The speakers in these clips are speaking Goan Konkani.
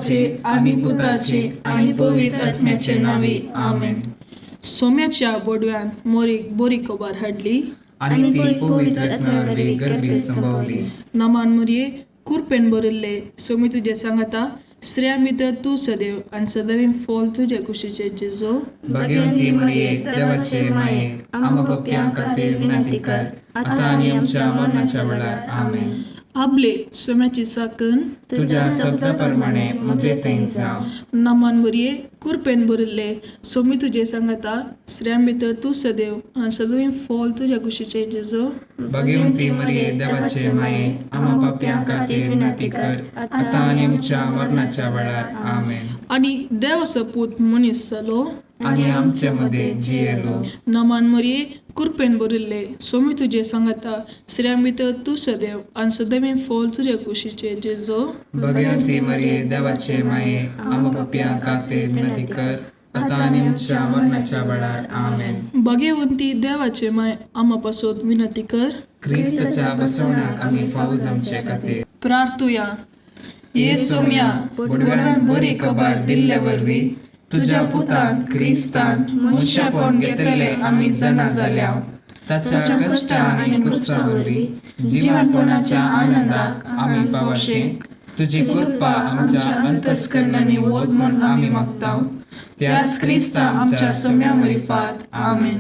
बापाचे आनी पुताचे आनी पवित्र आत्म्याचे नांवी, आमेन. सोम्याच्या बोडव्यान मोरीक बरी खबर हाडली आनी ती पवित्र आत्म्या वरवीं गर्भीत संभवली. नमान मुरये, कुरपेन भरिल्ले, सोमी तुजें सांगाता, स्त्रियां भितर तूं सदैव आनी सदैव फॉल तुजे कुशीचे जेजो. भगवंती मरिये, देवाचे माये, आम्हा पाप्यां खातीर विनंती कर, आतां आनी आमच्या मरणाच्या वेळार. आमेन. आबले सोम्याची साकन तुझ्या शब्दा प्रमाणे म्हजे थंय जावं. नमान मुरये, कुरपेन भरिल्ले, सोमी तुजें सांगाता, स्त्रियां भितर तूं सदैव आनी सदैव फॉल तुज्या कुशीचे जेजो. भगवंती मरिये, देवाचे माये, आम्हा पाप्यां खातीर विनंती कर, आतां आनी आमच्या मरणाच्या वेळार. आमेन. आनी देवाचो पूत मनीस जालो आनी आमचे मदें जियेलो. नमान मरिये, कुरपेन भरिल्ले, सोमी तुजें सांगाता, स्त्रियां भितर तूं सदैव आनी सदैव फॉल तुज्या कुशीचे जेजो. भगवंती मरिये, देवाचे माये, आम्हा पाप्यां खातीर विनंती कर, आतां आनी आमच्या मरणाच्या वेळार. आमेन. भाग्यवंती देवाचे माय, आमा पासत विनंती कर क्रिस्ताच्या बसवण्याक आमी फावो जावचे खातीर. प्रार्थुया. ये सोम्या, बोडव्यान बरी खबर दिल्ले वरवीं तुज्या पुतान क्रिस्तान मनशापण घेतले आमी जाणा जाल्या. ताच्या कश्टा आनी कुर्सा वरवीं जिवनपणाच्या आनंदाक आमी पावशे तुजी कृपा आमच्या अंतस्करणांनी वत म्हूण आमी मागता, त्याच क्रिस्ता आमच्या सोम्या मरिफात. आमेन.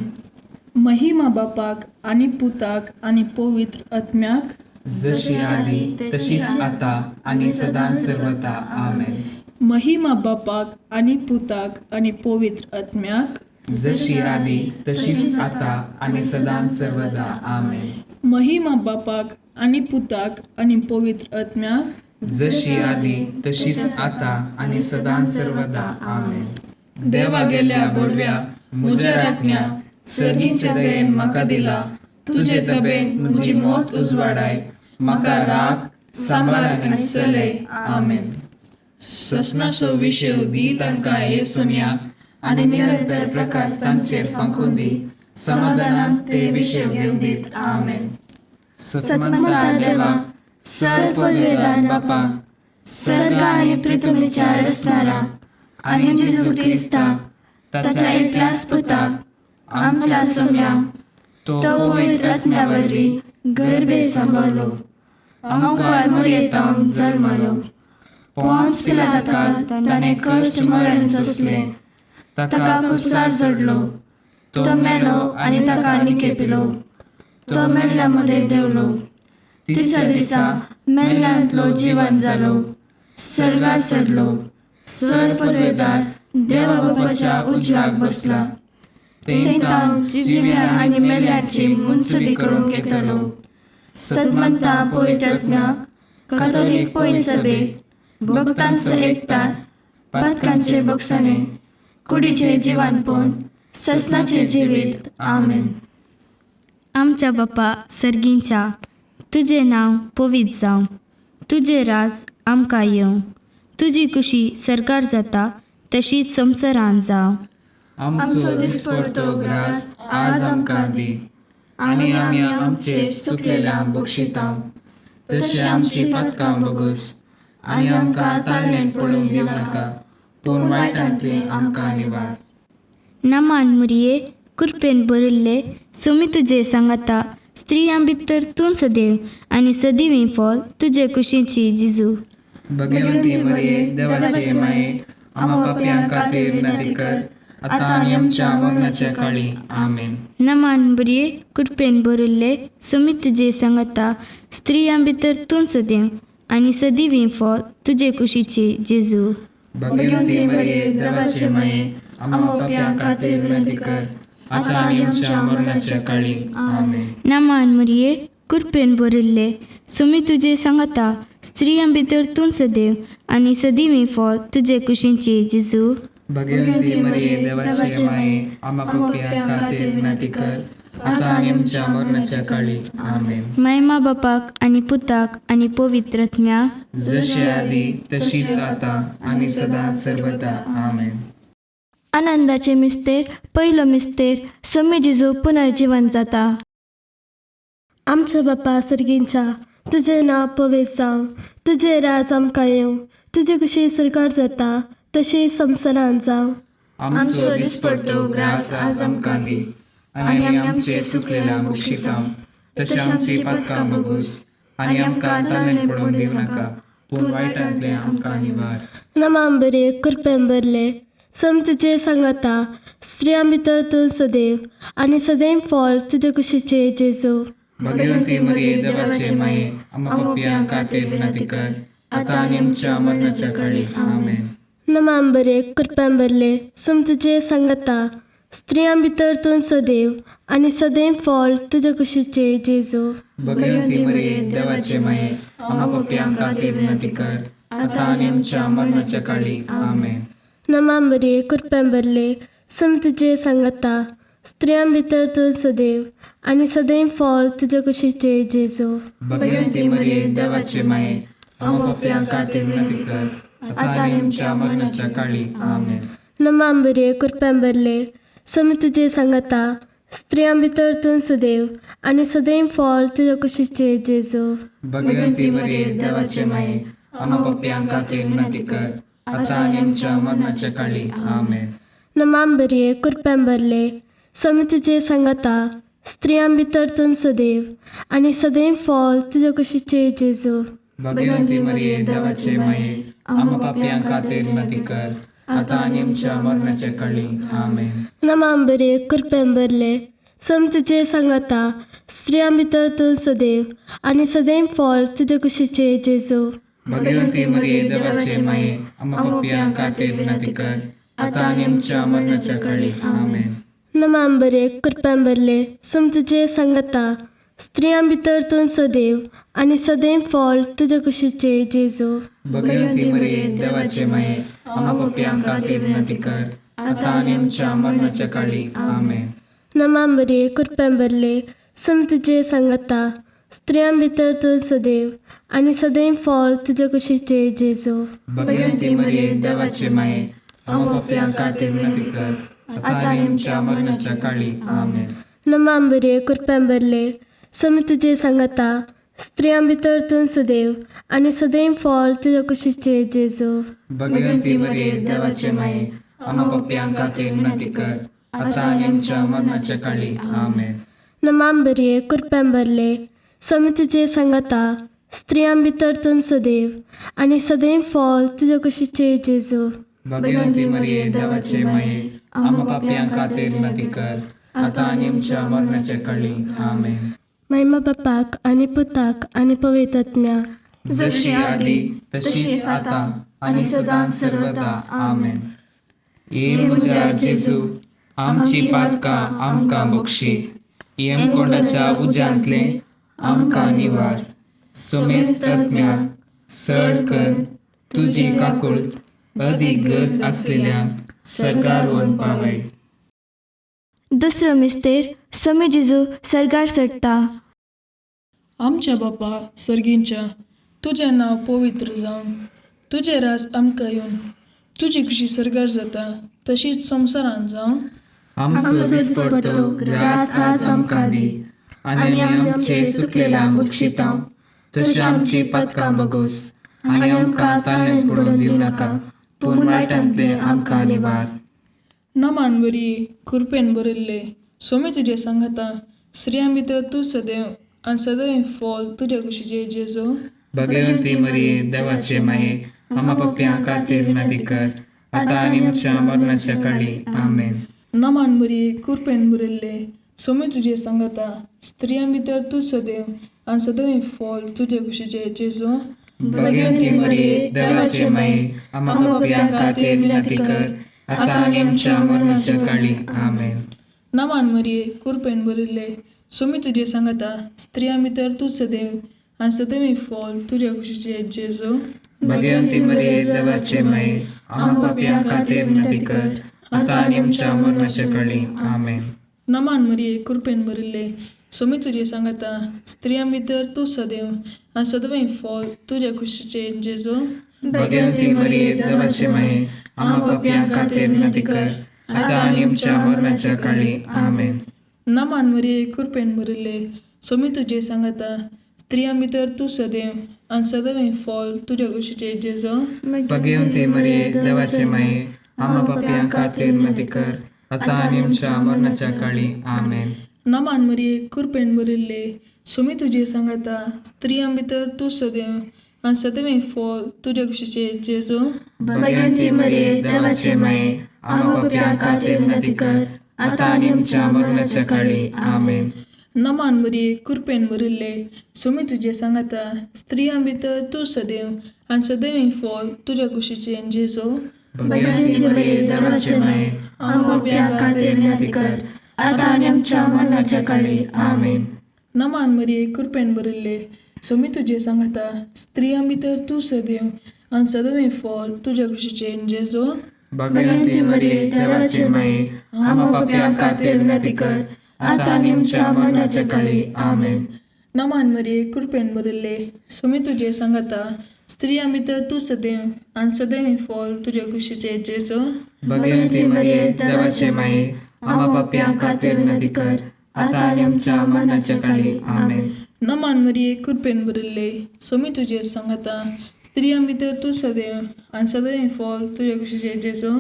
महिमा बापाक आनी पुताक आनी पवित्र आत्म्याक, जशी आदी तशीच आता आनी सदां सर्वता. आमेन. महिमा बापाक आनी पुताक आनी पवित्र आत्म्याक, जशी आदी तशीच आता आनी सदां सर्वदा. आमेन. महिमा बापाक आनी पुताक आनी पवित्र आत्म्याक, जशी आदी तशीच आता आनी सदां सर्वदा. आमेन. देवा गेल्या बोडव्या, म्हज्या राखण्या, सर्गीच्या दयेन म्हाका दिला तुजे तबेन म्हजी मोत उजवाडाय, म्हाका राग सांबार आनी चलय. आमेन. ससनाचो विशय दी तांकां हे सोम्या, आनी निरंतर प्रकाश तांचेर फांकून दी, समाधानान ते विशय घेवन दीत. आमेन. सतमंता देवा, सर पदवेदार बापा, सर्ग आनी पृथ्वीच्या रचणारा आनी जेजू क्रिस्ता ताच्या एकल्याच पुता आमच्या सोम्या, तो तो पवित्र आत्म्या वरवीं गर्भे संभवलो, अंकुर मुरयेतावन जल्मलो, पोंच पिलाताका ताणें कश्ट मरण सोंसलें, ताका कुसार जोडलो, तो मेलो आनी ताका निकेपिलो, तो मेल्ल्या मदें देंवलो, तिसऱ्या दिसा मेल्ल्यांतलो जिवन जालो, सर्गार चडलो, सर पदवेदार देवा बापाच्या उजव्याक बसला, थंय जिव्या आनी मेल्ल्याची मुनसुबी करूंक येतलो. सतमंता पवित्र आत्म्याक, कातोलीक पवित्र सभेक, भक्तांचो एकतार, पातकांचे बक्षाणे, कुडीचे जिवानपण, ससनाचे जिवीत. आमेन. आमच्या बापा सर्गींच्या, तुजें नांव पवित्र जावं, तुजें राज आमकां येवं, तुजी कुशी सरकार जाता तशी संवसारान जावं. आमचो दिसपडतो ग्रास आज आमकां दी, आनी आमी आमचे सुकलेल्या बक्षितांव, तशें आमची पातकां बगस, आनी आमकां ताळणेन पडूंक दिवं नाका, पूण वायटांतले आमकां निवार. नमान मुरये, कुरपेन भरिल्ले, सोमी तुजे सांगाता, स्त्रियां भितर तूं सदैव आनी सदैव फॉल तुजे कुशीची जिजू. भगवंती मरिये, देवाचे माये, आम्हा पापयां खातीर विनंती कर, आतां आनी आमच्या मरणाच्या काळी. आमेन. नमान बरये, कुरपेन भरिल्ले, सोमी तुजे सांगाता, स्त्रियां भितर तूं सदैव आनी सदैव फॉल तुजे कुशीची जेजू. भगवंती मरिये, देवाचे माये, आम्हा पापयां खातीर विनंती कर, आतां आनी आमच्या मरणाच्या काळी. आमेन. नमान मरिये, कुरपेन भरिल्ले, सोमी तुजे सांगाता, स्त्रियां भितर तूं सदैव आनी सदैव फॉल तुजे कुशीची जेजू. भगवंती मरिये, देवाचे माये, आम्हा पापयां खातीर विनंती कर, आतां आनी आमच्या मरणाच्या काळी. आमेन. मायमा बापाक आनी पुताक आनी पवित्र आत्म्याक, जशी आदी तशीच आता आनी सदां सर्वदा. आमेन. आनंदाचे मिस्तेर, पयलो मिस्तेर, सोमी जेजू पुनर्जीवन जाता. आमच्या बापा सर्गींच्या, तुजें नांव पवित्र जावं, तुजें राज आमकां येवं, तुजे कशी सरकार जाता तशें संवसारांत जावं. आमचो दिसपडतो ग्रास आज आमकां दी आनी आमी आमचे चुकलेल्या बक्षितांव तशें आमची पातकां बगूस आनी आमकां ताणें पडोवन दिवं नाका पूण वायटांतलें आमकां निवार. नमाम बरे कृपेन भरले सम तुजे सांगाता स्त्रियां भितर तूं सदैव आनी सदैव फळ तुजे कुशीचे जेजू. भगवंती मरिये देवाचे माये आम्हा पापयां खातीर विनंती कर आतां आनी आमच्या मरणाच्या काळी. आमेन. नमाम बरे कृपेन भरले सम तुजे सांगाता स्त्रियां भितर तूं सदैव आनी सदैव फळ तुजे कुशीचे जेजू. भगवंती मरिये देवाचे माये आम्हा पापयां खातीर विनंती कर आतां आनी आमच्या मरणाच्या काळी. आमेन. नमाम बरे कृपेन भरले सम तुजे सांगाता स्त्रियां भितर तूं सदैव आनी सदैव फळ तुजे कुशीचे जेजू. भगवंती मरिये देवाचे माये आम्हा पापयां खातीर विनंती कर आतां आनी आमच्या मरणाच्या काळी. आमेन. नमाम बरे कृपेन भरले सम तुजे सांगाता स्त्रियां भितर तूं सदैव आनी सदैव फळ तुजे कुशीचे जेजू. भगवंती मरिये देवाचे माये आम्हा पापयां खातीर विनंती कर आतां आनी आमच्या मरणाच्या काळी. आमेन. नमाम बरे कृपेन भरले सम तुजे सांगाता स्त्रियां भितर तूं सदैव आनी सदैव फळ तुजे कुशीचे जेजू. भगवंती मरिये देवाचे माये आम्हा पापयां खातीर विनंती कर आतां आनी आमच्या मरणाच्या काळी. आमेन. नमाम बरे कृपेन भरले सम तुजे सांगाता स्त्रियां भितर तूं सदैव आनी सदैव फळ तुजे कुशीचे जेजू. भगवंती मरिये देवाचे माये आम्हा पापयां खातीर विनंती कर आतां आनी आमच्या मरणाच्या काळी. आमेन. नमाम बरे कृपेन भरले सम तुजे सांगाता स्त्रियां भितर तूं सदैव आनी सदैव फळ तुजे कुशीचे जेजू. भगवंती मरिये देवाचे माये आम्हा पापयां खातीर विनंती कर आतां आनी आमच्या मरणाच्या काळी. आमेन. नमाम बरे कृपेन भरले सम तुजे सांगाता स्त्रियां भितर तूं सदैव आनी सदैव फळ तुजे कुशीचे जेजू. भगवंती मरिये देवाचे माये आम्हा पापयां खातीर विनंती कर आतां आनी आमच्या मरणाच्या काळी. आमेन. नमाम बरे कृपेन भरले सम तुजे सांगाता स्त्रियां भितर तूं सदैव आनी सदैव फळ तुजे कुशीचे जेजू. भगवंती मरिये देवाचे माये आम्हा पापयां खातीर विनंती कर आतां आनी आमच्या मरणाच्या काळी. आमेन. नमाम बरे कृपेन भरले सम तुजे सांगाता स्त्रियां भितर तूं सदैव आनी सदैव फळ तुजे कुशीचे जेजू. भगवंती मरिये देवाचे माये आम्हा पापयां खातीर विनंती कर आतां आनी आमच्या मरणाच्या काळी. आमेन. महिमा बापाक आनी पुताक आनी पवित्र आत्म्याक, जशी आदी तशीच आतां आनी सदां सर्वदा. आमेन. ये म्हज्या जेजू आमची पातकां आमकां बक्षी यमकोंडाच्या उज्यांतलें आमकां निवार सोमेस्त आत्म्याक सड कर तुजी काकुळट अदीक गरज आसलेल्यांक सर्गार व्हरून पावय. दुसरो मिस्तेर समी जेजू सर्गार चडटा. आमच्या बापा सर्गींच्या तुजें नांव पवित्र जावं, तुजें राज आमकां येवन, तुजी खुशी सर्गार जाता तशीच संवसारांत जावं. आमचो दिसपडतो ग्रास आज आमकां दी आनी आमी आमचे चुकलेल्यांक बक्षितांव तशें आमची पातकां बगोस आनी आमकां ताणें पडोवन दिवं नाका पूण वायटांतलें आमकां निवार. नमान बरी कृपेन भरिल्ले सोमी तुजें सांगाता स्त्रियां भितर तूं सदैव आनी सदैव फळ तुज्या कुशीचे जेजू. भगवंती मरिये देवाचे माये आम्हा पापयां खातीर विनंती कर आतां आनी आमच्या मरणाच्या काळी. आमेन. नमान बरी कृपेन भरिल्ले सोमी तुजें सांगाता स्त्रियां भितर तूं सदैव आनी सदैव फळ तुजे कुशीचे जेजू. भगवंती मरिये देवाचे माये आम्हा पापयां खातीर विनंती कर आतां आनी आमच्या मरणाच्या काळी. आमेन. नमान मरिये कृपेन भरिल्ले सोमी तुजें सांगाता स्त्रियां भितर तूं सदैव आनी सदैव फळ तुज्या कुशीचे जेजू. भगवंती मरिये देवाचे माये आम्हा पापयां खातीर विनंती कर आतां आनी आमच्या मरणाच्या काळी. आमेन. नमान मरिये कृपेन भरिल्ले सोमी तुजें सांगाता स्त्रियां भितर तूं सदैव आनी सदैव फळ तुज्या कुशीचे जेजू. भगवंती मरिये देवाचे माये आम्हा पापयां खातीर विनंती कर आतां आनी आमच्या मरणाच्या काळी. आमेन. नमान मरिये कृपेन भरिल्ले सोमी तुजें सांगाता स्त्रियां भितर तूं सदैव आनी सदैव फॉल तुज्या कुशीचे जेजो. भगवती मरिये, देवाचे माये, आम्हा पापयां खातीर विनंती कर, आतां आनी आमच्या मरणाच्या काळी. आमेन. नमान मरिये, कृपेन भरिल्ले, सुमी तुजे सांगाता, स्त्रियां भितर तूं सदैव आनी सदैव फॉल तुज्या कुशीचे जेजो. भगवती मरिये, देवाचे माये, आम्हा पापयां खातीर विनंती कर, आतां आनी आमच्या मरणाच्या काळी. आमेन. नमान मरिये, कृपेन भरिल्ले, सुमी तुजे सांगाता, स्त्रियां भितर तूं सदैव आनी सदैव फॉल तुज्या कुशीचे जेजो. भगवती मरिये, देवाचे माये, आम्हा पापयां खातीर विनंती कर, आतां आनी आमच्या मरणाच्या काळी. आमेन. नमान मरिये, कृपेन भरिल्ले, सुमी तुजे सांगाता, स्त्रियां भितर तूं सदैव आनी सदैव फॉल तुज्या कुशीचे जेजो. भगवती मरिये, देवाचे माये, आम्हा पापयां खातीर विनंती कर, आतां आनी आमच्या मरणाच्या काळी. आमेन. नमान मरिये, कृपेन भरिल्ले, सुमी तुजे सांगाता, स्त्रियां भितर तूं सदैव आनी सदैव फॉल तुज्या कुशीचे जेजो. भगवती मरिये, देवाचे माये, आम्हा पापयां खातीर विनंती कर, आतां आनी आमच्या मरणाच्या काळी. आमेन. नमान मरिये, कृपेन भरिल्ले, सुमी तुजे सांगाता, स्त्रियां भितर तूं सदैव आनी सदैव फॉल तुज्या कुशीचे जेजो.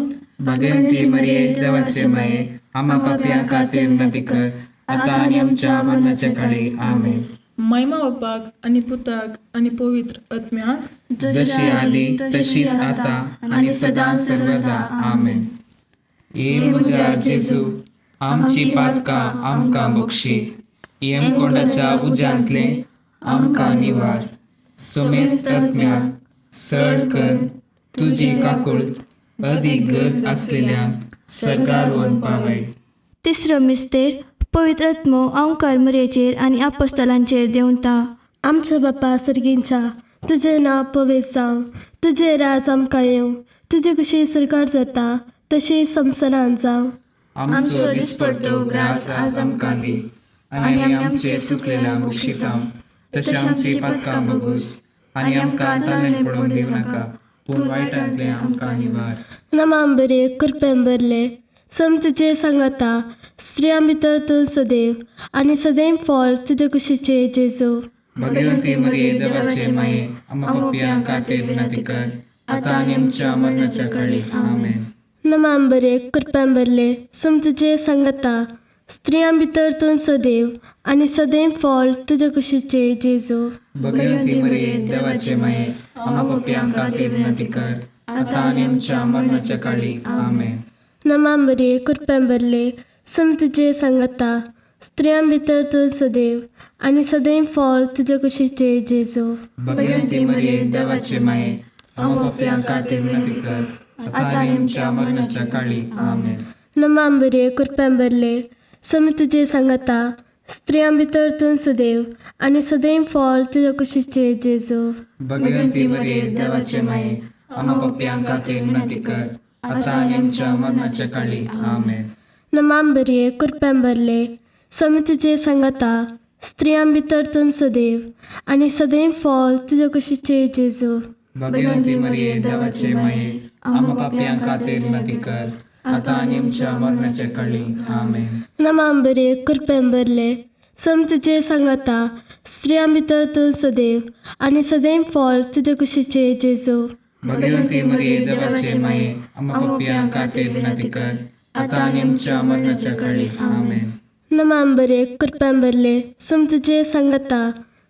भगवती मरिये, देवाचे माये, आम्हा पापयां खातीर विनंती कर, आतां आनी आमच्या मरणाच्या काळी. आमेन. महिमा बापाक आनी पुताक आनी पवित्र आत्म्याक, जशी आदी तशीच आता आनी सदां सर्वदा. आमेन. ये म्हज्या जेजू, आमची पातकां आमकां बक्षी, यमकोंडाच्या उज्यांतले आमकां निवार, समेस्त आत्म्याक सड कर तुजी काकुळट अदीक गरज आसलेल्यांक सर्गार व्हरून पावय. तिसरो मिस्तेर, पवित्र आत्मो अंकार मरेचेर आनी आपोस्तलांचेर देंवता. आमच्या बापा सर्गींच्या, तुजें नांव पवित्र जावं, तुजें राज आमकां येवं, तुजी कशी सरकार जाता तशी संवसारांत जावं. आमचो दिसपडतो ग्रास आज आमकां दी, आनी आमी आमचे चुकलेल्या बक्षिता तशें आमची पातकां बगूस, आनी आमकां ताणें पडोवंक दिवं नाका, पूण वायटांतलें आमकां निवार. नमाम बरे, कृपेन भरले, सम तुजे सांगाता, स्त्रियां भितर तूं सदैव आनी सदैव फळ तुजे कुशीचे जेजू. भगवती मरिये, देवाचे माये, आम्हा पापयां खातीर विनंती कर, आतां आनी आमच्या मरणाच्या काळी. आमेन. नमाम बरे, कृपेन भरले, सम तुजे सांगाता, स्त्रियां भितर तूं सदैव आनी सदैव फळ तुजे कुशीचे जेजू. भगवती मरिये, देवाचे माये, आम्हा पापयां खातीर विनंती कर, आतां आनी आमच्या मरणाच्या काळी. आमेन. नमाम बरे, कृपेन भरले, सम तुजे सांगाता, स्त्रियां भितर तूं सदैव आनी सदैव फळ तुजे कुशीचे जेजू. भगवती मरिये, देवाचे माये, आम्हा पापयां खातीर विनंती कर, आतां आनी आमच्या मरणाच्या काळी. आमेन. नमाम बरे, कृपेन भरले, सम तुजे सांगाता, स्त्रियां भितर तूं सदैव आनी सदैव फळ तुजे कुशीचे जेजू. भगवती मरिये, देवाचे माये, आम्हा पापयां खातीर विनंती कर, आतां आनी आमच्या मरणाच्या काळी. आमेन. नमाम बरे, कृपेन भरले, सम तुजे सांगाता, स्त्रियां भितर तूं सदैव आनी सदैव फळ तुजे कुशीचे जेजू. भगवती मरिये, देवाचे माये, आम्हा पापयां खातीर विनंती कर, आतां आनी आमच्या मरणाच्या काळी. आमेन. नमाम बरे, कृपेन भरले, सम तुजे सांगाता, स्त्रियां भितर तूं सदैव आनी सदैव फळ तुजे कुशीचे जेजू. भगवती मरिये, देवाचे माये, आम्हा पापयां खातीर विनंती कर, आतां आनी आमच्या मरणाच्या काळी. आमेन. नमाम बरे, कृपेन भरले, सम तुजे सांगाता,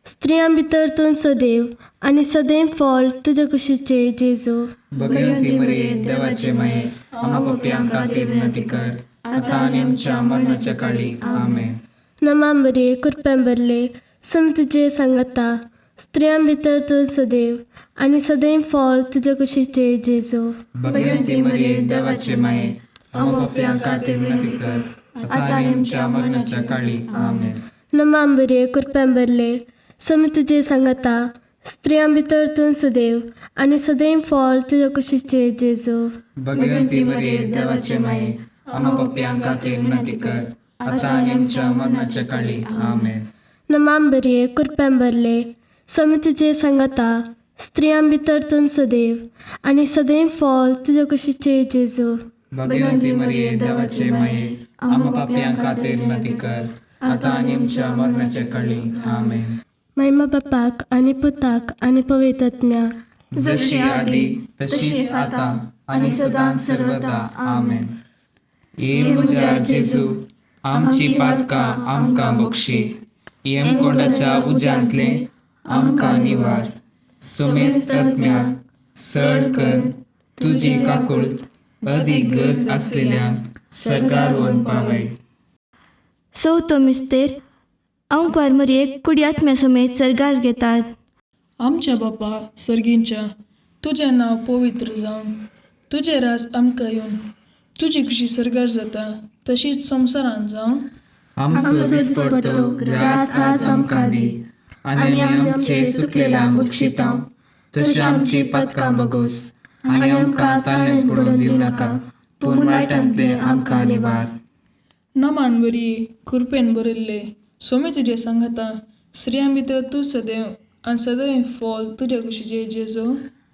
स्त्रियां भितर तूं सदैव आनी सदैव फळ तुजे कुशीचे जेजू. भगवती मरिये, देवाचे माये, आम्हा पापयां खातीर विनंती कर, आतां आनी आमच्या मरणाच्या काळी. आमेन. नमाम बरे, कृपेन भरले, सम तुजे सांगाता, स्त्रियां भितर तूं सदैव आनी सदैव फळ तुजे कुशीचे जेजू. भगवती मरिये, देवाचे माये, आम्हा पापयां खातीर विनंती कर, आतां आनी आमच्या मरणाच्या काळी. आमेन. नमाम बरे, कृपेन भरले, सम तुजे सांगाता, स्त्रियां भितर तूं सदैव आनी सदैव फळ तुजे कुशीचे जेजू. भगवती मरिये, देवाचे माये, आम्हा पापयां खातीर विनंती कर, आतां आनी आमच्या मरणाच्या काळी. आमेन. नमाम बरे, कृपेन भरले, सम तुजे सांगाता, स्त्रियां भितर तूं सदैव आनी सदैव फळ तुजे कुशीचे जेजू. भगवती मरिये, देवाचे माये, आम्हा पापयां खातीर विनंती कर, आतां आनी आमच्या मरणाच्या काळी. आमेन. महिमा बापाक आनी पुताक आनी पवित्र आत्म्याक. जशी आदी तशीच आता आनी सदां सर्वदा. आमेन. ये म्हज्या जेजू, आमची पातकां आमकां बक्षी, यमकोंडाच्या उज्यांतले आमकां निवार, सुमेस्त आत्म्याक सड कर तुजी काकुळट अदीक गरज आसलेल्यांक सरकार व्हरून पावय. चवथो मिस्तेर अंकुवार मरयेक कुडी आत्म्या समेत सर्गार घेतात. आमच्या बापा सर्गींच्या, तुजें नांव पवित्र जावं, तुजें राज आमकां येवन, तुजी खुशी सर्गार जाता तशीच संवसारान जावं. आमचो दिसपडतो ग्रास आज आमकां दी आनी आमी आमचे चुकलेल्यांक बक्षिता तशी आमची पातकां बगोस आनी आमकां ताळ्यांत पडून दिवं नाका, पूण वायटांतले आमकां निवार. नमान बरी कृपेन भरिल्ले, सोमी तुजें सांगाता, स्त्रियां भितर तूं सदैव आनी सदैव फॉल तुज्या कुशीचे जेजू.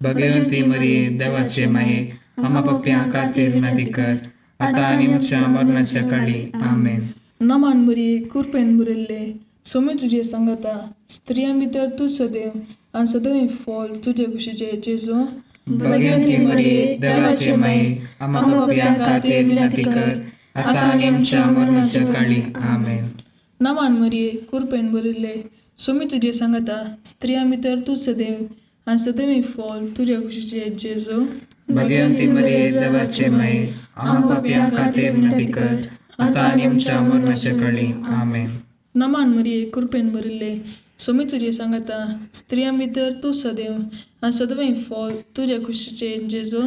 भगवंती मरिये, देवाचे माये, आमा पप्प्यां खातीर विनंती कर, आतां आनी आमच्या मरणाच्या काळी. आमेन. नमान बरी कृपेन भरिल्ले, सोमी तुजें सांगाता, स्त्रियां भितर तूं सदैव आनी सदैव फॉल तुज्या कुशीचे जेजू. भगवंती मरिये, देवाचे माये, आमा पप्प्यां खातीर विनंती कर, आतां आनी आमच्या मरणाच्या काळी. आमेन. नमान मरिये कृपेन भरिल्ले, सोमी तुजें सांगाता, स्त्रियां भितर तूं सदैव आनी सदैव फॉल तुज्या कुशीचे जेजू. भगवंती मरिये, देवाचे माये, आमा पापयां खातीर विनंती कर, आतां आनी आमच्या मरणाच्या काळी. आमेन. नमान मरिये कृपेन भरिल्ले, सोमी तुजें सांगाता, स्त्रियां भितर तूं सदैव आनी सदैव फॉल तुज्या कुशीचे जेजू.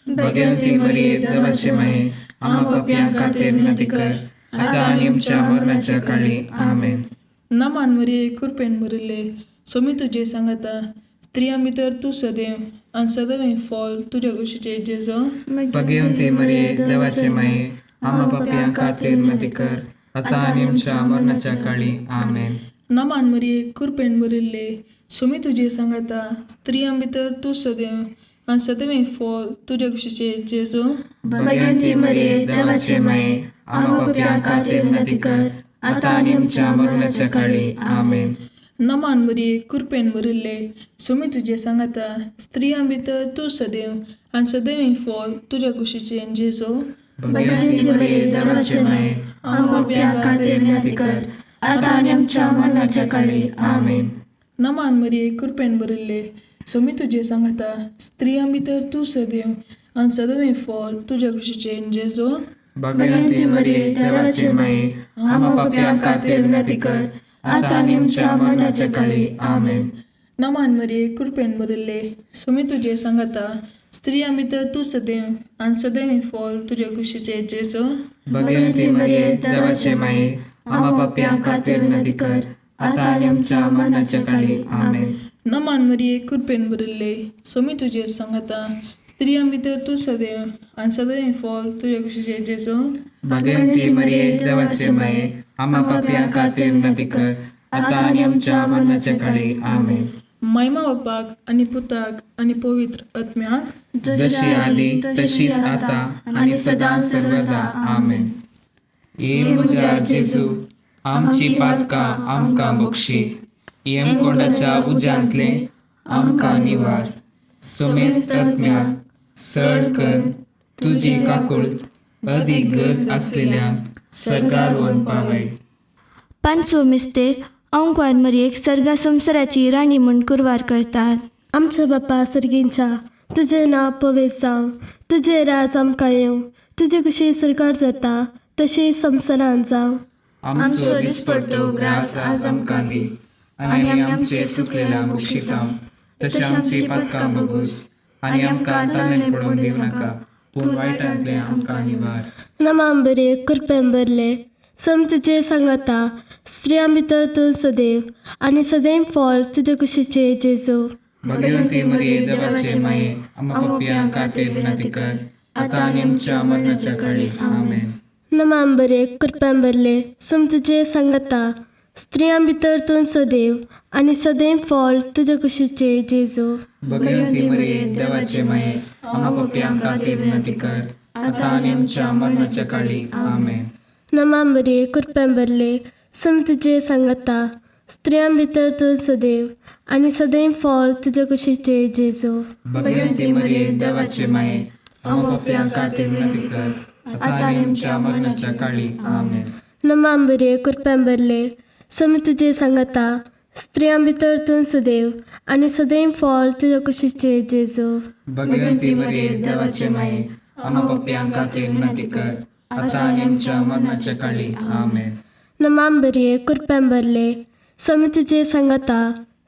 भगवंती मरिये, देवाचे माये, आमा पापयां खातीर विनंती कर, आतां आनी आमच्या मरणाच्या काळी. आमेन. नमान मरिये कृपेन भरिल्ले, सोमी तुजें सांगाता, स्त्रियां भितर तूं सदैव आनी सदैव फॉल तुज्या कुशीचे जेजू. भगवंती मरिये, देवाचे माये, आमा पापयां खातीर विनंती कर, आतां आनी आमच्या मरणाच्या काळी. आमेन. नमान मरिये कृपेन भरिल्ले, सोमी तुजें सांगाता, स्त्रियां भितर तूं सदैव आनी सदैव फॉल तुज्या कुशीचे जेजू. भगवंती मरिये, देवाचे माये, आमा पापयां खातीर विनंती कर, आतां आनी आमच्या मरणाच्या काळी. आमेन. नमान मरिये कृपेन भरिल्ले, सोमी तुजें सांगाता, स्त्रियां भितर तूं सदैव आनी सदैव फॉल तुज्या कुशीचे जेजू. भगवंती मरिये, देवाचे माये, आमा पापयां खातीर विनंती कर, आतां आनी आमच्या मरणाच्या काळी. आमेन. नमान मरिये कृपेन भरिल्ले, सोमी तुजें सांगाता, स्त्रियां भितर तूं सदैव आनी सदैव फॉल तुज्या कुशीचे जेजू. भगवंती मरिये, देवाचे माये, आमा पापयां खातीर विनंती कर, आतां आनी आमच्या मरणाच्या काळी. आमेन. नमान मरिये कृपेन भरिल्ले, सोमी तुजें सांगाता, स्त्रियां भितर तूं सदैव आनी सदैव फॉल तुज्या कुशीचे जेजू. भगवंती मरिये, देवाचे माये, आमा पापयां खातीर विनंती कर, आतां आनी आमच्या मरणाच्या काळी. आमेन. नमान मरिये कृपेन भरिल्ले, सोमी तुजें सांगाता, स्त्रियां भितर तूं सदैव आनी सदैव फॉल तुज्या कुशीचे जेजू. भगवंती मरिये, देवाचे माये, आमा पापयां खातीर विनंती कर, आतां आनी आमच्या मरणाच्या काळी. आमेन. महिमा बापाक आनी पुताक आनी पवित्र आत्म्याक, जशी आदी तशीच आता आनी सदां सर्वदा. आमेन. ये म्हज्या जेजू, आमची पातकां आमकां बक्षी, यमकोंडाच्या उज्यांतले आमकां निवार, सुमेस्त आत्म्याक सड कर तुजी काकुळट अदीक गरज आसलेल्यांक सर्गार व्हरून पावय. पांचवो मिस्तेर अंकुवार मरयेक सर्गा संवसाराची राणी म्हूण कुरवार करतात. आमच्या बापा सर्गींच्या, तुजें नांव पवित्र जावं, तुजें राज आमकां येवं, तुजी खुशी सरकार जाता तशी संवसारान जावं. आमचो दिसपडतो ग्रास आज आमकां दी आनी आमी आमचे चुकलेल्या बक्षिता तशें आमची पातकां बगूस आनी आमकां ताणें पडून दिवं नाका, पूण वायटांतलें आमकां निवार. नमाम बरे कृपेन भरले, सम तुजे सांगाता, स्त्रियां भितर तूं सदैव आनी सदैव फळ तुजे कुशीचे जेजू. भगवंती मरिये, देवाचे माये, आम्हा पापयां खातीर विनंती कर, आतां आनी आमच्या मरणाच्या काळी. आमेन. नमाम बरे कृपेन भरले, सम तुजे सांगाता, स्त्रियां भितर तूं सदैव आनी सदैव फळ तुजे कुशीचे जेजू. भगवंती मरिये, देवाचे माये, आम्हा पापयां खातीर विनंती कर, आतां आनी आमच्या मरणाच्या काळी. आमेन. नमाम बरे कृपेन भरले, सम तुजे सांगाता, स्त्रियां भितर तूं सदैव आनी सदैव फळ तुजे कुशीचे जेजू. भगवंती मरिये, देवाचे माये, आम्हा पापयां खातीर विनंती कर, आता आनी आमच्या मरणाच्या काळी. आमेन. नमा मरिये, कृपेन भरले, स्वामी तुजे सांगाता, स्त्रियां भितर तूं सदैव आनी सदैव फळ तुजे कुशीचे जेजू. भगवंती मरिये, देवाचे माये, आम्हा पापयां खातीर विनंती कर, आता आनी आमच्या मरणाच्या काळी. आमेन. नमा मरिये, कृपेन भरले, स्वामी तुजे सांगाता,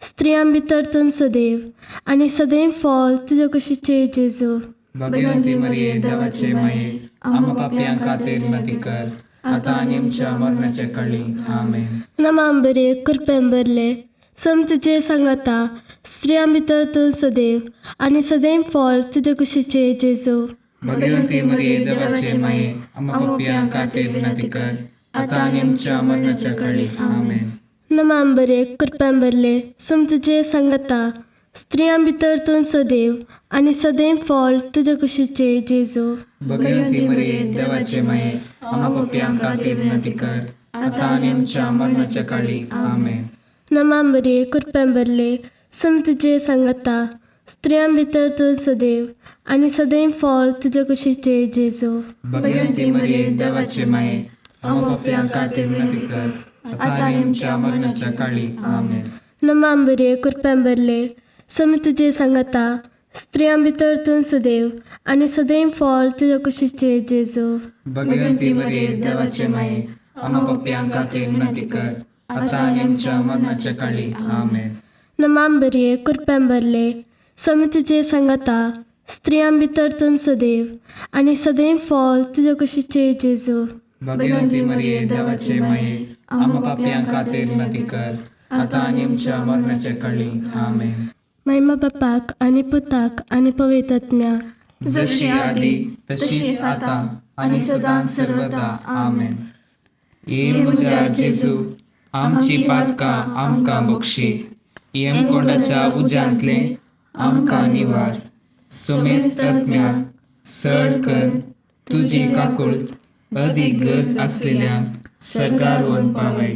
स्त्रियां भितर तूं सदैव आनी सदैव फळ तुजे कुशीचे जेजू. भगवंती मरिये, देवाचे माये, आम्हा पापयां खातीर विनंती कर, आता आनी आमच्या मरणाच्या काळी. आमेन. नमा मरिये, कृपेन भरले, स्वामी तुजे सांगाता, स्त्रियां भितर तूं सदैव आनी सदैव फळ तुजे कुशीचे जेजू. भगवंती मरिये, देवाचे माये, आम्हा पापयां खातीर विनंती कर, आता आनी आमच्या मरणाच्या काळी. आमेन. नमा मरिये, कृपेन भरले, स्वामी तुजे सांगाता, स्त्रियां भितर तूं सदैव आनी सदैव फळ तुजे कुशीचे जेजू. भगवंती मरिये, देवाचे माये, आम्हा पापयां खातीर विनंती कर, आता आनी आमच्या मरणाच्या काळी. आमेन. नमा मरिये, कृपेन भरले, स्वामी तुजे सांगाता, स्त्रियां भितर तूं सदैव आनी सदैव फळ तुजे कुशीचे जेजू. भगवंती मरिये, देवाचे माये, आम्हा पापयां खातीर विनंती कर, आता आनी आमच्या मरणाच्या काळी. आमेन. नमा मरिये, कृपेन भरले, स्वामी तुजे सांगाता, स्त्रियां भितर तूं सदैव आनी सदैव फळ तुजे कुशीचे जेजू. भगवंती मरिये, देवाचे माये, आम्हा पापयां खातीर विनंती कर, आता आनी आमच्या मरणाच्या काळी. आमेन. नमा मरिये, कृपेन भरले, स्वामी तुजे सांगाता, स्त्रियां भितर तूं सदैव आनी सदैव फळ तुजे कुशीचे जेजू. भगवंती मरिये, देवाचे माये, आम्हा पापयां खातीर विनंती कर, आता आनी आमच्या मरणाच्या काळी. आमेन. महिमा बापाक आनी पुताक आनी पवित्र आत्म्याक, जशी आदी तशीच आता आणि सदां सर्वदा. आमेन. ये म्हज्या जेजू, आमची पातकां आमकां बक्षी, येमकोंडाच्या उज्यांतले आमकां निवार, सोमेस्त आत्म्याक सड कर तुजी काकुळत अदीक गरज आसलेल्यांक सर्गार व्हरून पावय.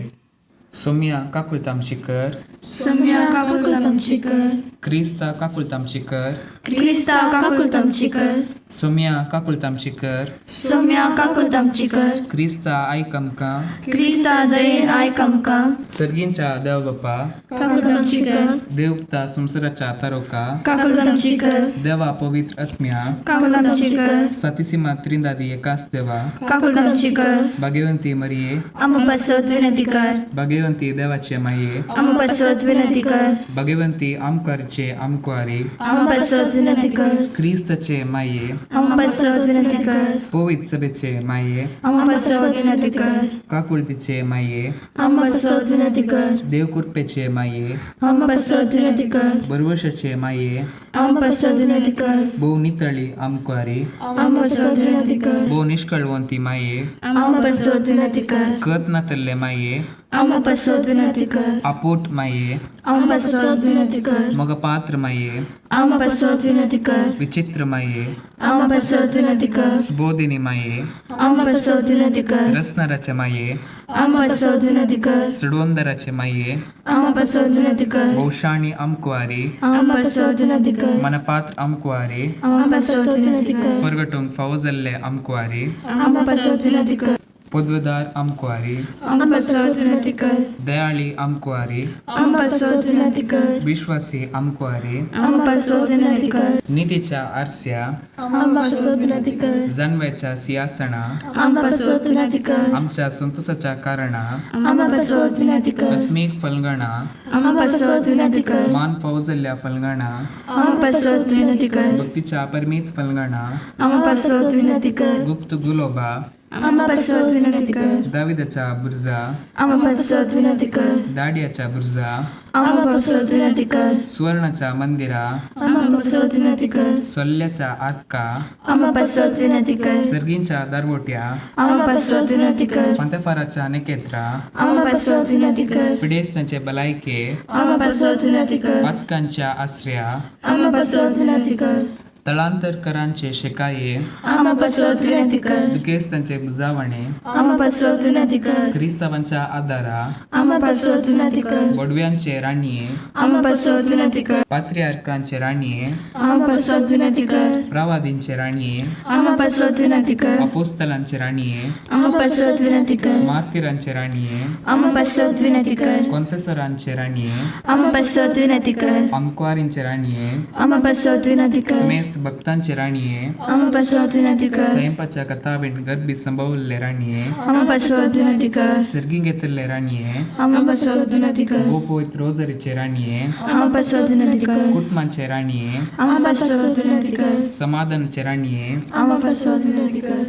सोम्या काकुळत आमची कर. सोम्या काकुळत आमची कर. क्रिस्ता काकुळत आमची कर. क्रिस्ता काकुळत आमची कर. सोम्या काकुळत आमची कर. सोम्या काकुळत आमची कर. क्रिस्ता आयक आमकां. क्रिस्ता दयेन आयक आमकां. सर्गींच्या देव बापा, काकुळत आमची कर. देवता संवसाराच्या तारोका, काकुळत आमची कर. देवा पवित्र आत्म्या, काकुळत आमची कर. सातीसीमा त्रिंदादी एकाच देवा, काकुळत आमची कर. भाग्यवंती मरिये, आम्हा पासत विनंती कर. भाग्यवंती देवाचे माये, आम्हा पासत विनंती कर. भाग्यवंती आमकारचे आमकुवारी, आम्हा पासत विनंती कर. क्रिस्ताचे माये, आम्हा पासत विनंती कर. पवित्र सभेचे माये, आम्हा पासत विनंती कर. काकुळतीचे माये, आम्हा पासत विनंती कर. देवकृपेचे माये, आम्हा पासत विनंती कर. बरवशाचे माये, आम्हा पासत विनंती कर. भोव नितळी आमकुवारी, आम्हा पासत विनंती कर. भोव निष्कळवंती माये, आम्हा पासत विनंती कर. कत नातल्ले माये, आम्हा पासत विनंती कर. आपोट माये, आम्हा पासत विनंती कर. मगपात्र माये, आम्हा पासत विनंती कर. विचित्र माये, आम्हा पासत विनंती कर. सुबोधिनी माये, आम्हा पासत विनंती कर. रसनाराचे माये, आम्हा पासत विनंती कर. चडवंदराचे माये, आम्हा पासत विनंती कर. भोवशाणी आमकुवारी, आम्हा पासत विनंती कर. मनपात्र आमकुवारी, आम्हा पासत विनंती कर. परगटूंक फावो जाल्ले आमकुवारी, आम्हा पासत विनंती कर. पदवेदार आमकुवारी, आम्हा पासत विनंती कर. दयाळी आमकुवारी, आम्हा पासत विनंती कर. विश्वासी आमकुवारी, आम्हा पासत विनंती कर. नितीच्या आरस्या, आम्हा पासत विनंती कर. जानव्याच्या सिंहासना, आम्हा पासत विनंती कर. आमच्या संतोषाच्या कारणा, आम्हा पासत विनंती कर. आत्मीक फलगणा, आम्हा पासत विनंती कर. मान फावो जाल्ल्या फलगणा, आम्हा पासत विनंती कर. भक्तीच्या परमीत फलगणा, आम्हा पासत विनंती कर. गुप्त गुलोबा, आम्हा पासत विनंती कर. दाविदाच्या बुर्जा, आम्हा पासत विनंती कर. दाडियाच्या बुर्जा, आम्हा पासत विनंती कर. सुवर्णाच्या मंदिरा, आम्हा पासत विनंती कर. सोल्ल्याच्या आरका, आम्हा पासत विनंती कर. सर्गींच्या दारवोट्या, आम्हा पासत विनंती कर. पंतेफाराच्या नेकेत्रा, आम्हा पासत विनंती कर. पिडेस्तांचे भलायके, आम्हा पासत विनंती कर. पातकांच्या आसऱ्या, आम्हा पासत विनंती कर. तळांतरकरांचे शेकाये, आमा पासत विनंती कर. दुखेस्तांचे बुजावणे, आमा पासत विनंती कर. क्रिस्तावांच्या आदारा, आमा पासत विनंती कर. बोडव्यांचे राणये, आमा पासत विनंती कर. पात्रियार्कांचे राणये, आमा पासत विनंती कर. प्रवादींचे राणये, आमा पासत विनंती कर. अपोस्तलांचे राणये, आमा पासत विनंती कर. मार्तिरांचे राणये, आमा पासत विनंती कर. कॉन्फेसरांचे राणये, आमा पासत विनंती कर. अंकवारींचे राणये, आमा पासत विनंती कर. समेस्त भक्तांचे राणये, आमा पासत विनंती कर. स्वयंपाच्या कथावीण गर्भी संभवल्ले राणये, आमा पासत विनंती कर. सर्गी घेतल्ले राणये, आमा पासत विनंती कर. गोपोत रोजरीचे राणये, आमा पासत विनंती कर. कुटुंबाचे राणये, आमा पासत विनंती कर. समाधानाचे राणये, आमा पासत विनंती कर.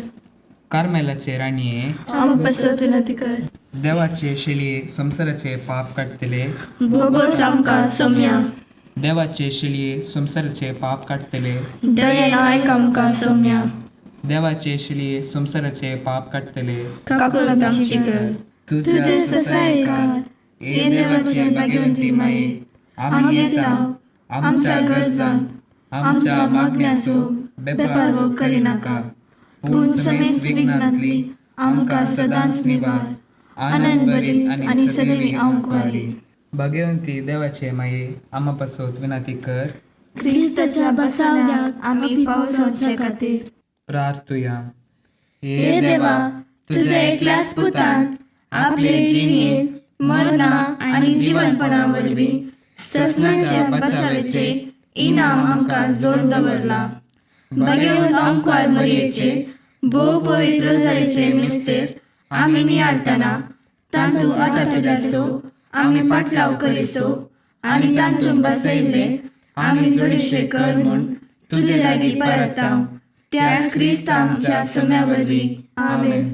कार्मेलाचे राणये, आमा पासत विनंती कर. देवाचे शेळये संवसाराचे पाप काडटले, भोगोस आमकां सोम्या. देवाचे शेळये संवसाराचे पाप काडटले, दयेन आयक आमकां सोम्या. देवाचे शेळये संवसाराचे पाप काडटले, काकुळ आमची कर. तुझ्या ससायकार हे देवाचे भाग्यवंती माये, आमी येता आमच्या गरजांक आमच्या मागण्याचो बेपारवो करिनाका, पूण समेस्त विघ्नांतली आमकां सदांच निवार, आनंद भरीत आनी सदैवी आमकां. भाग्यवंती देवाचे माये, आमा पासत विनंती कर. क्रिस्ताच्या बसावण्याक आमी फावो जावचे खातीर. प्रार्थुया. हे देवा, तुझ्या एकल्याच पुतान आपले जिणेंत मरणा आनी जिवनपणा वरवीं ससनाच्या बचावेचे इनाम आमकां जोड दवरला. भाग्यवंत आमकार मरयेचे भोव पवित्र रोजारीचे मिस्तेर आमी नियाळतना तांतू आटापिल्याचो आमी पाटलाव करिसो आनी तांतून बसयल्ले आमी जोडीशे कर म्हूण तुजे लागीं परताव, त्याच क्रिस्त आमच्या सोम्या वरवीं. आमेन.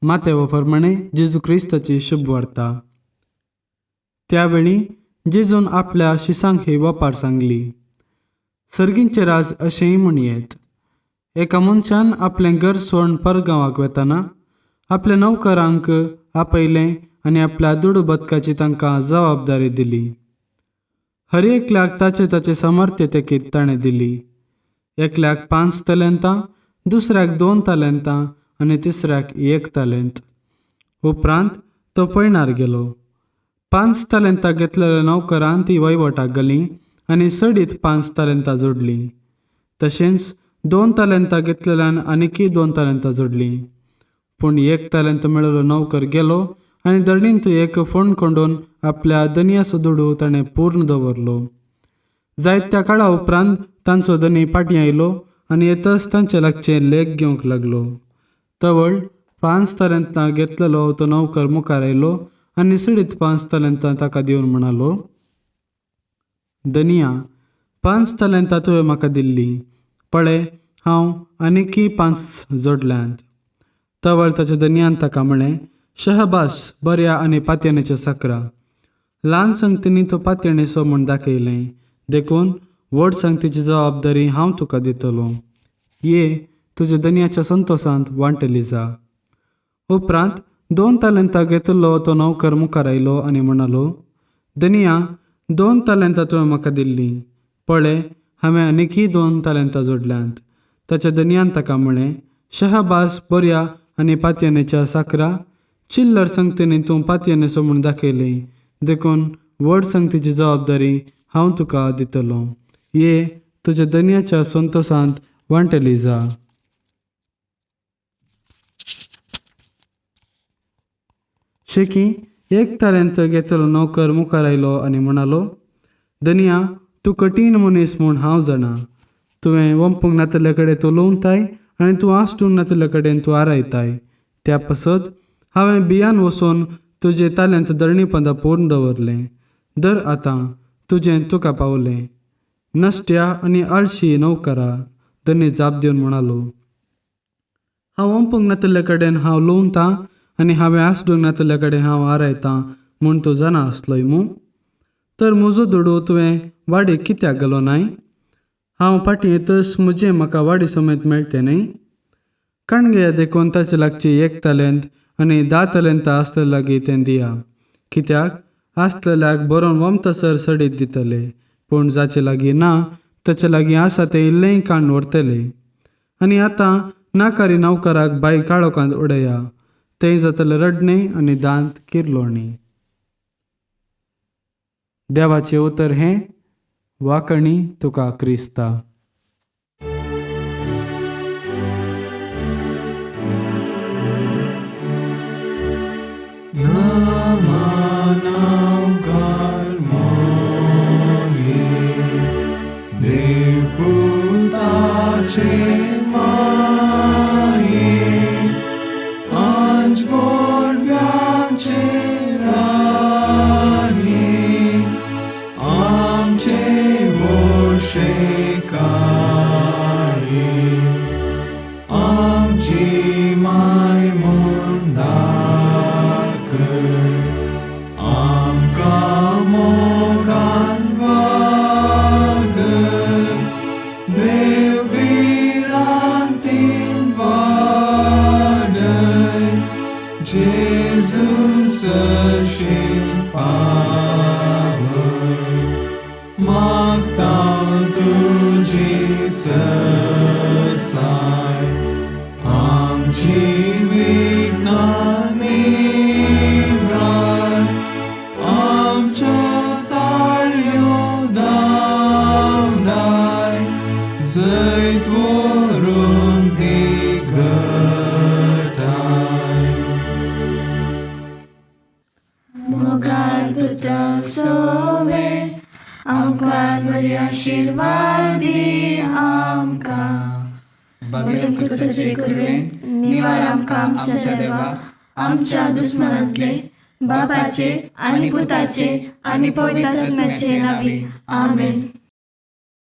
मातेव प्रमाणे जेजू क्रिस्ताची शुभ वार्ता. त्यावेळी जेजून आपल्या शिसांक ही वपार सांगली. सर्गींचे राज अशेंय म्हणयेत, एका मनशान आपलें घर सोडून परगांवाक वेतना आपल्या नोकरांक आपयलें आनी आपल्या दुडू बदकाची तांकां जबाबदारी दिली. हर एकल्याक ताचे ताचे सामर्थ्य तेकीत ताणें दिली. एकल्याक 5 तालेंतां, दुसऱ्याक 2 तालेंतां आनी तिसऱ्याक 1 तालेंत. उपरांत तो पयणार गेलो. 5 तालेंतां घेतलेल्या नोकरान ती वयवटाक घाली आनी सडीत 5 तालेंतां जोडलीं. तशेंच 2 तालेंतां घेतलेल्यान आनीकय 2 तालेंतां जोडलीं. पूण 1 तालेंत मेळिल्लो नोकर गेलो आनी धरणींत एक फोंड कोंडून आपल्या दनयाचो दुडू ताणें पूर्ण दवरलो. जायत्या काळा उपरांत तांचो धनी फाटीं आयलो आनी येतच तांचे लागचें लेख घेवंक लागलो. तवळ 5 तालेंतां घेतलेलो तो नोकर मुखार आयलो आनी सडीत 5 तालेंतां ताका दिवन म्हणालो, धनिया, 5 तालेंतां तुवें म्हाका दिल्ली, पळय हांव आनीकय 5 जोडल्यांत. तवळ ताच्या धनयान ताका म्हळें, शहबास, बऱ्या आनी पातयेणेच्या साकरा, ल्हान संगतींनी तो पातयेणेचो म्हूण दाखयलें, देखून व्हड संगतीची जबाबदारी हांव तुका दितलो. ये, तुज्या धनयाच्या संतोशांत वांटेली जा. उपरांत 2 तालेंतां घेतिल्लो तो नोकर मुखार आयलो आनी म्हणालो, धनिया, 2 तालेंतां तुवें म्हाका दिल्लीं, पळय हांवें आनीकय 2 तालेंतां जोडल्यांत. ताच्या धनयान ताका म्हळें, शहबास, बऱ्या आनी पातयेणेच्या साकरा, चिल्लर संगतींनी तूं पातयेणेचो म्हूण दाखयलें, देखून व्हड संगतीची जबाबदारी हांव तुका दितलो. ये, तुज्या धनयाच्या संतोशांत वांटेली जा. शेकी 1 तालेंत घेतलो नोकर मुखार आयलो आनी म्हणालो, धनिया, तूं कठीण मनीस म्हूण हांव जाणा. तुवें वंपूंक नातल्या कडेन तूं लुवताय आनी तूं आसटूंक नातल्या कडेन तूं आरायताय. त्या पासत हांवें बियान वचून तुजें तालेंत धरणी पंदा पूर्ण दवरलें. दर आतां तुजें तुका पावलें. नश्ट्या आनी आळशी नोकरा, धनी जाप दिवन म्हणालो, हांव वंपूंक नातल्या कडेन हांव लुवतां आनी हांवें आसडूंक नातल्या कडेन हांव आरायतां म्हूण तूं जाणा आसलोय मू. तर म्हजो दुडू तुवें वाडीक कित्याक घालो नाय? हांव फाटीं येतच म्हजें म्हाका वाडी समेत मेळटें न्हय? काणगे देखून ताचे लागची 1 तालेंत आनी 10 तालेंतां आसले लागीं तें दिया, कित्याक आसलेल्याक बरोवन वमतसर सडीत दितले, पूण जाचे लागीं ना तेचे लागीं आसा तें इल्लेंय काण व्हरतले. आनी आतां नाकारी नवकराक बाय काळोखांत उडया, थंय जातलें रडणें आनी दांत किरलोणी. देवाचें उतर हें वाकणी तुका क्रिस्ता. मोगाळ पुता सोवे आमकां बरी आशिर्वाद दी आमकां. बगेर क्रिस्ताचे कुरवेन निवार आमकां आमच्या देवा आमच्या दुस्मनांतले बापाचे आनी पुताचे आनी पवित्र आत्म्याचे नांवी. आमेन.